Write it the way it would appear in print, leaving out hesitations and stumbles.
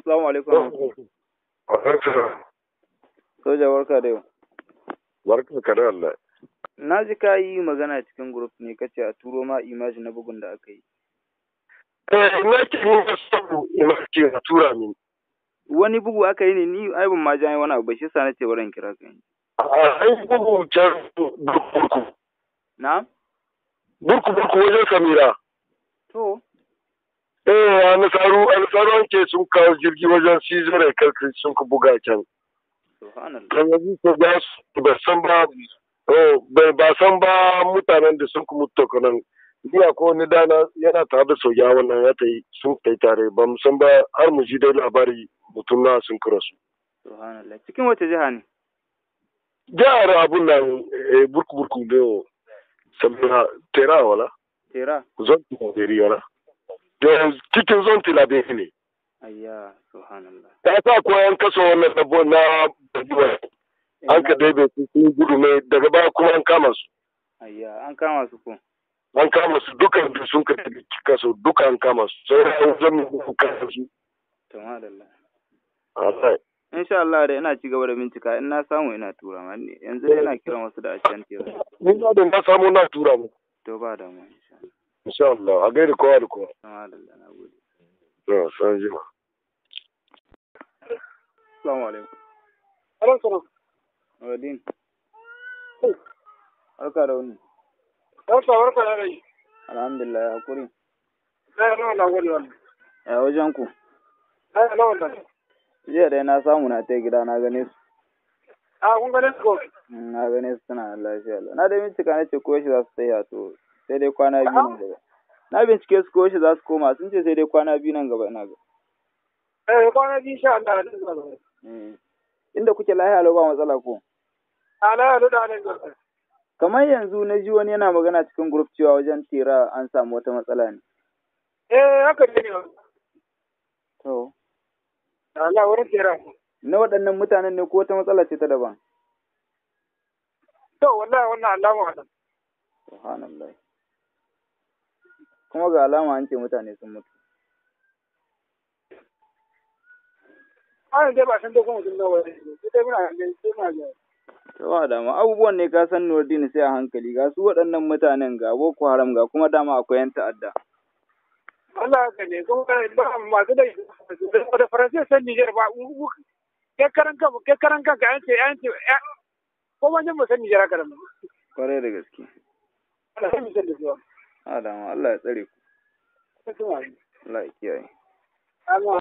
Assalamu alaikum. Soja, barka da yau. Barka ka da Allah. Na ji ka yi magana cikin group ne, kace a turo ma image na bugun da aka yi. Eh, na ce ni sabu image a tura min. Wani bugu aka yi ne? Ni ai ban ma ji an yi wani abu ba, shi yasa nace bari in kira ka. An bugu can Burku. Na? Burku Burku wajen Samira. To. Eh, a Nasaru an ce sun kawo jirgi wajen Sizore Kalkri sun ka buga can. Subhanallah. Kan yanzu ko ba su ba san ba, oh, ba san ba mutanen da sun ka mutu kanan. Ni akwai wani dana yana tare da soja, wannan ya tayi, sun kai tare, ba mu san ba har mu ji dai labari mutum na sun kira su. Subhanallah. Cikin wace jiha ne? Jihar abun nan, Burku Burku ne, Samira, Tera wala? Tera. Zon Tilaberi wala. Cikin zon Tilaberi ne. Ayya, subhanallah. Ta sa ko an kaso wannan na Bajiwa. An ka daibe su sun gudu mai, daga baya kuma an kama su. Ayya, an kama su ko? An kama su duka biyu, sun ka tafi kaso duka, an kama su. Sai an zama kama su. To, madalla. Allah. Insha Allah dai ina ci gaba da bincika, in na samu ina tura ma. Yanzu dai ina kiran wasu da a can Tera. Ni ma da na samu na tura mu. To, ba damuwa, insha Allah. Insha Allah, a gaida kowa da kowa. To, madalla, na gode. To, san jima. Assalamu alaikum. Alaikum. Nuruddin. Barka da wuni. Barka, barka da rai. Alhamdulillah, ya hakuri. Na yi na gode wannan. Ya wajen ku? Na yi na wannan. Jiya dai na samu na tai gida, na gane su. A kun gane su ko? Na gane su, suna lafiya lau. Na dai bincika, na ce ko yaushe za su tsaya, to sai dai kwana 2 nan gaba. Na bincike su ko yaushe za su koma, sun ce sai dai kwana 2 nan gaba, ina ga. Eh, kwana 2 insha Allah da zuwa. Inda kuke lafiya lau, ba matsala ko? A la da da. Kamar yanzu na ji wani yana magana cikin group cewa wajen Tera an samu wata matsala ne. Eh, haka ne. To. Allah, wurin Tera. Na waɗannan mutanen ne ko wata matsala ce ta daban? To, wallahi wannan alama wannan. Subhanallah. Kuma ga alama an ce mutane sun mutu. An dai ba san da kuma mutum nawa ne. Sai dai muna ganin, sai muna ga. To, ba dama, abubuwan ne ka san Nuruddin sai a hankali, ga su waɗannan mutanen, ga Boko Haram, ga kuma dama akwai 'yan ta'adda. Allah, haka ne, kuma ba masu da da Faransai san Niger ba, kai karan ka, kai karan kanka an ce ko wajen mu san Niger haka nan. Kwarai da gaske. Allah sai mu san da su. Ba dama, Allah ya tsare ku. Allah ya kiyaye. Allah.